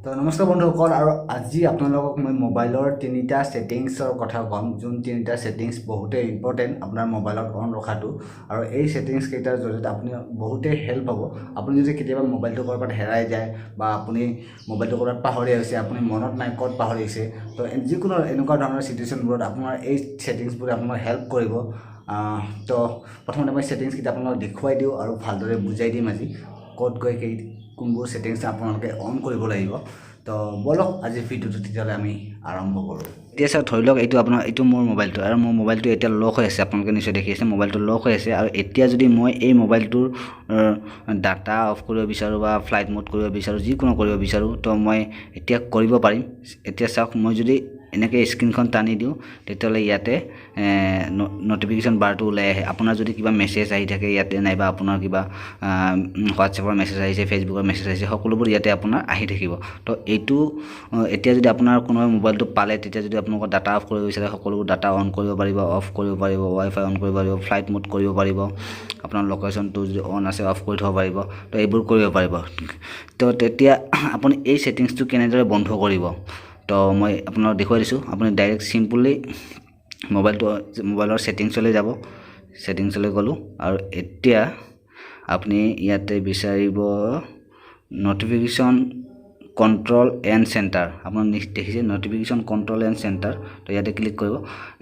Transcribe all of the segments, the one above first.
তো নমস্কাৰ বন্ধুসকল, আৰু আজি আপোনালোকক মই মোবাইলৰ তিনিটা ছেটিংছৰ কথা ক'ম, যোন তিনিটা ছেটিংছ বহুতেই ইম্পৰ্টেণ্ট আপোনাৰ মোবাইলত অন ৰখাটো। আৰু এই ছেটিংছ কেইটাৰ জৰিয়তে আপুনি বহুতেই হেল্প হ'ব। আপুনি যদি কেতিয়াবা মোবাইলটো ক'ৰবাত হেৰাই যায় বা আপুনি মোবাইলটো ক'ৰবাত পাহৰি আহিছে, আপুনি মনত নাই ক'ত পাহৰি আহিছে, তো যিকোনো এনেকুৱা ধৰণৰ চিটুৱেশ্যনবোৰত আপোনাৰ এই ছেটিংছবোৰে আপোনাক হেল্প কৰিব। তো প্ৰথমতে মই ছেটিংছকেইটা আপোনালোকক দেখুৱাই দিওঁ আৰু ভালদৰে বুজাই দিম আজি ক'ত গৈ কোনবোৰ ছেটিংছ আপোনালোকে অন কৰিব লাগিব। তো ব'লক আজি ভিডিঅ'টো তেতিয়াহ'লে আমি আৰম্ভ কৰোঁ। এতিয়া চাওক, ধৰি লওক এইটো আপোনাৰ এইটো মোৰ মোবাইলটো, আৰু মোৰ মোবাইলটো এতিয়া লক হৈ আছে, আপোনালোকে নিশ্চয় দেখি আছে মোবাইলটো লক হৈ আছে। আৰু এতিয়া যদি মই এই মোবাইলটোৰ ডাটা অফ কৰিব বিচাৰোঁ বা ফ্লাইট মোড কৰিব বিচাৰোঁ, যিকোনো কৰিব বিচাৰোঁ, তো মই এতিয়া কৰিব পাৰিম। এতিয়া চাওক, মই যদি এনেকৈ স্ক্ৰীণখন টানি দিওঁ তেতিয়াহ'লে ইয়াতে ন'টিফিকেশ্যন বাৰটো ওলাই আহে। আপোনাৰ যদি কিবা মেছেজ আহি থাকে ইয়াতে, নাইবা আপোনাৰ কিবা হোৱাটছএপৰ মেছেজ আহিছে, ফেচবুকৰ মেছেজ আহিছে, সকলোবোৰ ইয়াতে আপোনাৰ আহি থাকিব। তো এইটো এতিয়া যদি আপোনাৰ কোনোবাই মোবাইলটো পালে, তেতিয়া যদি আপোনালোকৰ ডাটা অফ কৰিব বিচাৰে, সকলোবোৰ ডাটা অন কৰিব পাৰিব, অফ কৰিব পাৰিব, ৱাইফাই অন কৰিব পাৰিব, ফ্লাইট মোড কৰিব পাৰিব, আপোনাৰ লোকেশ্যনটো যদি অন আছে অফ কৰি থ'ব পাৰিব, তো এইবোৰ কৰিব পাৰিব। তো তেতিয়া আপুনি এই ছেটিংছটো কেনেদৰে বন্ধ কৰিব, তো মই আপোনাক দেখুৱাই দিছোঁ। আপুনি ডাইৰেক্ট চিম্পলি মোবাইলৰ ছেটিংছলৈ যাব। ছেটিংছলৈ গ'লোঁ আৰু এতিয়া আপুনি ইয়াতে বিচাৰিব ন'টিফিকেশ্যন কণ্ট্ৰল এণ্ড চেণ্টাৰ। আপুনি দেখিছে ন'টিফিকেশ্যন কণ্ট্ৰল এণ্ড চেণ্টাৰ, তো ইয়াতে ক্লিক কৰিব।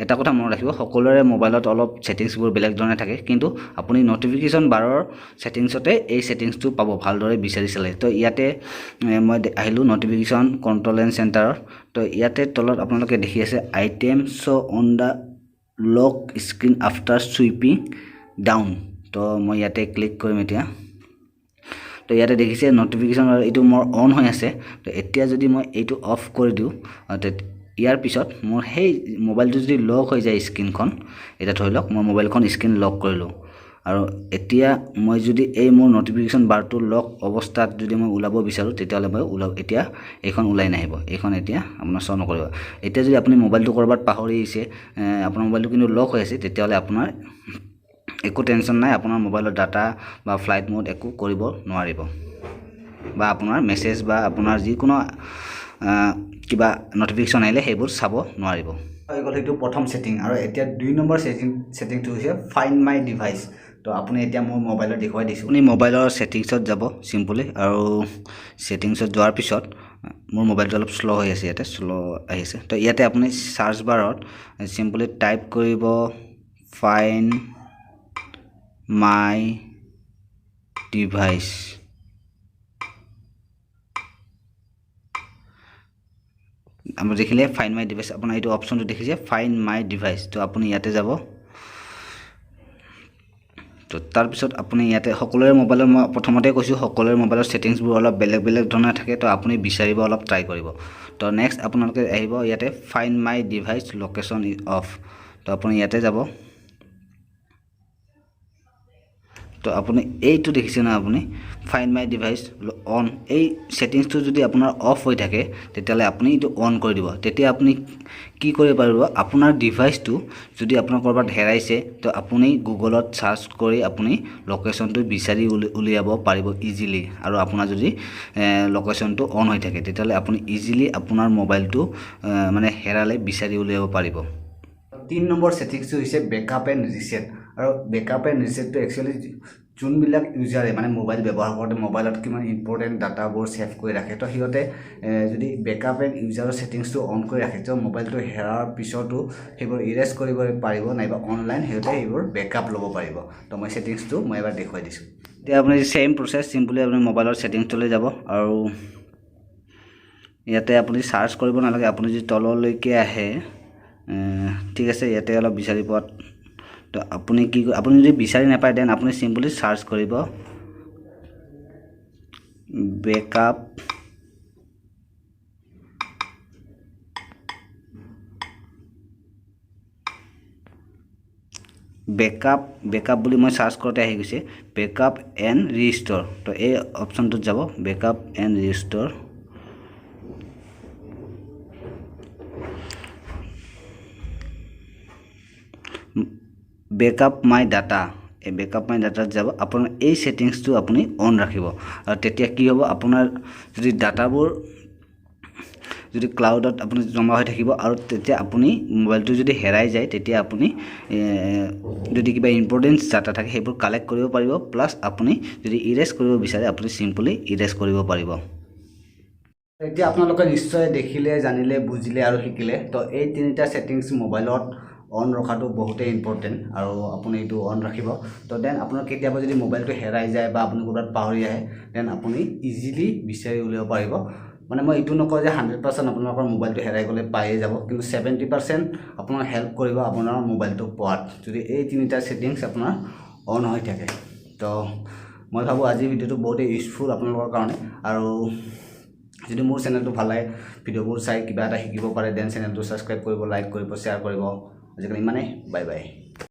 এটা কথা মনত ৰাখিব, সকলোৰে মোবাইলত অলপ ছেটিংছবোৰ বেলেগ ধৰণে থাকে, কিন্তু আপুনি ন'টিফিকেশ্যন বাৰৰ ছেটিংছতে এই ছেটিংছটো পাব ভালদৰে বিচাৰি চালে। তো ইয়াতে মই আহিলোঁ ন'টিফিকেশ্যন কণ্ট্ৰল এণ্ড চেণ্টাৰৰ। তো ইয়াতে তলত আপোনালোকে দেখি আছে item show on the lock screen after swiping down. তো মই ইয়াতে ক্লিক কৰিম এতিয়া। তো ইয়াতে দেখিছে ন'টিফিকেশ্যন এইটো মোৰ অন হৈ আছে। তো এতিয়া যদি মই এইটো অফ কৰি দিওঁ, ইয়াৰ পিছত মোৰ সেই মোবাইলটো যদি লক হৈ যায় স্ক্ৰীণখন, এতিয়া ধৰি লওক মই মোবাইলখন স্ক্ৰীণ লক কৰিলোঁ, আৰু এতিয়া মই যদি এই মোৰ ন'টিফিকেশ্যন বাৰটো লক অৱস্থাত যদি মই ওলাব বিচাৰোঁ, তেতিয়াহ'লে মই এতিয়া এইখন ওলাই নাহিব, এইখন এতিয়া আপোনাৰ শ্ব' নকৰিব। এতিয়া যদি আপুনি মোবাইলটো ক'ৰবাত পাহৰি আহিছে, আপোনাৰ মোবাইলটো কিন্তু লক হৈ আছে, তেতিয়াহ'লে আপোনাৰ একো টেনশ্যন নাই, আপোনাৰ মোবাইলৰ ডাটা বা ফ্লাইট মোড একো কৰিব নোৱাৰিব, বা আপোনাৰ মেছেজ বা আপোনাৰ যিকোনো কিবা ন'টিফিকেশ্যন আহিলে সেইবোৰ চাব নোৱাৰিব। হৈ গ'ল সেইটো প্ৰথম ছেটিং। আৰু এতিয়া 2 নম্বৰ ছেটিংটো হৈছে ফাইণ্ড মাই ডিভাইচ। তো আপুনি এতিয়া মোৰ মোবাইলত দেখুৱাই দিছোঁ। আপুনি মোবাইলৰ ছেটিংছত যাব চিম্পলি, আৰু ছেটিংছত যোৱাৰ পিছত মোৰ মোবাইলটো অলপ শ্ল' হৈ আছে, ইয়াতে শ্ল' আহিছে। তো ইয়াতে আপুনি চাৰ্চ বাৰত চিম্পলি টাইপ কৰিব ফাইণ্ড my device. আপুনি দেখিলে ফাইণ্ড my device, আপোনাৰ এইটো অপশ্যনটো দেখিছে ফাইণ্ড my device. তো আপুনি ইয়াতে যাব। তো তাৰপিছত আপুনি ইয়াতে সকলোৰে মোবাইলৰ, মই প্ৰথমতে কৈছোঁ সকলোৰে মোবাইলৰ ছেটিংছবোৰ অলপ বেলেগ বেলেগ ধৰণে থাকে, তো আপুনি বিচাৰিব অলপ ট্ৰাই কৰিব। তো নেক্সট আপোনালোকে আহিব ইয়াতে find my device location is off. তো আপুনি ইয়াতে যাব। তো আপুনি এইটো দেখিছে নহয়, আপুনি ফাইণ্ড my device on, এই ছেটিংছটো যদি আপোনাৰ অফ হৈ থাকে তেতিয়াহ'লে আপুনি এইটো অন কৰি দিব। তেতিয়া আপুনি কি কৰিব পাৰিব, আপোনাৰ ডিভাইচটো যদি আপোনাৰ ক'ৰবাত হেৰাইছে, তো আপুনি গুগলত চাৰ্চ কৰি আপুনি লোকেশ্যনটো বিচাৰি উলিয়াব পাৰিব ইজিলি। আৰু আপোনাৰ যদি লোকেশ্যনটো অন হৈ থাকে তেতিয়াহ'লে আপুনি ইজিলি আপোনাৰ মোবাইলটো মানে হেৰালে বিচাৰি উলিয়াব পাৰিব। 3 নম্বৰ ছেটিংছটো হৈছে বেকআপ এণ্ড ৰিছেট। আৰু বেকআপ এণ্ড ৰিছেটটো একচুৱেলি যোনবিলাক ইউজাৰে মানে মোবাইল ব্যৱহাৰ কৰোঁতে মোবাইলত কিমান ইম্পৰ্টেণ্ট ডাটাবোৰ ছেভ কৰি ৰাখে, তো সিহঁতে যদি বেকআপ এণ্ড ইউজাৰৰ ছেটিংছটো অন কৰি ৰাখে, তো মোবাইলটো হেৰাৰ পিছতো সেইবোৰ ইৰেজ কৰিব পাৰিব, নাইবা অনলাইন সিহঁতে সেইবোৰ বেকআপ ল'ব পাৰিব। তো মই ছেটিংছটো এবাৰ দেখুৱাই দিছোঁ। এতিয়া আপুনি ছেইম প্ৰচেছ, চিম্পলি আপুনি মোবাইলৰ ছেটিংছটোলৈ যাব আৰু ইয়াতে আপুনি চাৰ্চ কৰিব নালাগে। আপুনি যদি তললৈকে আহে, ঠিক আছে, ইয়াতে অলপ বিচাৰি পোৱাত, তো আপুনি কি, আপুনি যদি বিচাৰি নাপায় then আপুনি চিম্পলি চাৰ্চ কৰিব বেকআপ বেকআপ বুলি মই চাৰ্চ কৰোঁতে আহি গৈছে বেকআপ এণ্ড ৰিষ্ট'ৰ। তো এই অপশ্যনটোত যাব, backup and restore. Backup my data, এই বেকআপ মাই ডাটাত যাব। আপোনাৰ এই ছেটিংছটো আপুনি অন ৰাখিব, আৰু তেতিয়া কি হ'ব, আপোনাৰ যদি ডাটাবোৰ যদি ক্লাউডত আপুনি জমা হৈ থাকিব আৰু তেতিয়া আপুনি মোবাইলটো যদি হেৰাই যায়, তেতিয়া আপুনি যদি কিবা ইম্পৰ্টেঞ্চ ডাটা থাকে, সেইবোৰ কালেক্ট কৰিব পাৰিব। প্লাছ আপুনি যদি ইৰেজ কৰিব বিচাৰে, আপুনি চিম্পলি ইৰেজ কৰিব পাৰিব। এতিয়া আপোনালোকে নিশ্চয় দেখিলে, জানিলে, বুজিলে আৰু শিকিলে। তো এই তিনিটা ছেটিংছ মোবাইলত অন ৰখাটো বহুতেই ইম্পৰ্টেণ্ট আৰু আপুনি এইটো অন ৰাখিব। তো then আপোনাৰ কেতিয়াবা যদি মোবাইলটো হেৰাই যায় বা আপুনি ক'ৰবাত পাহৰি আহে, then আপুনি ইজিলি বিচাৰি উলিয়াব পাৰিব। মানে মই এইটো নকওঁ যে 100% আপোনালোকৰ মোবাইলটো হেৰাই গ'লে পায়ে যাব, কিন্তু 70% আপোনাক হেল্প কৰিব আপোনাৰ মোবাইলটো পোৱাত, যদি এই তিনিটা ছেটিংছ আপোনাৰ অন হৈ থাকে। তো মই ভাবোঁ আজিৰ ভিডিঅ'টো বহুতেই ইউজফুল আপোনালোকৰ কাৰণে। আৰু যদি মোৰ চেনেলটো ভাল লাগে, ভিডিঅ'বোৰ চাই কিবা এটা শিকিব পাৰে, then চেনেলটো ছাবস্ক্ৰাইব কৰিব, লাইক কৰিব, শ্বেয়াৰ কৰিব। আজিকালি ইমানেই, বাই বাই।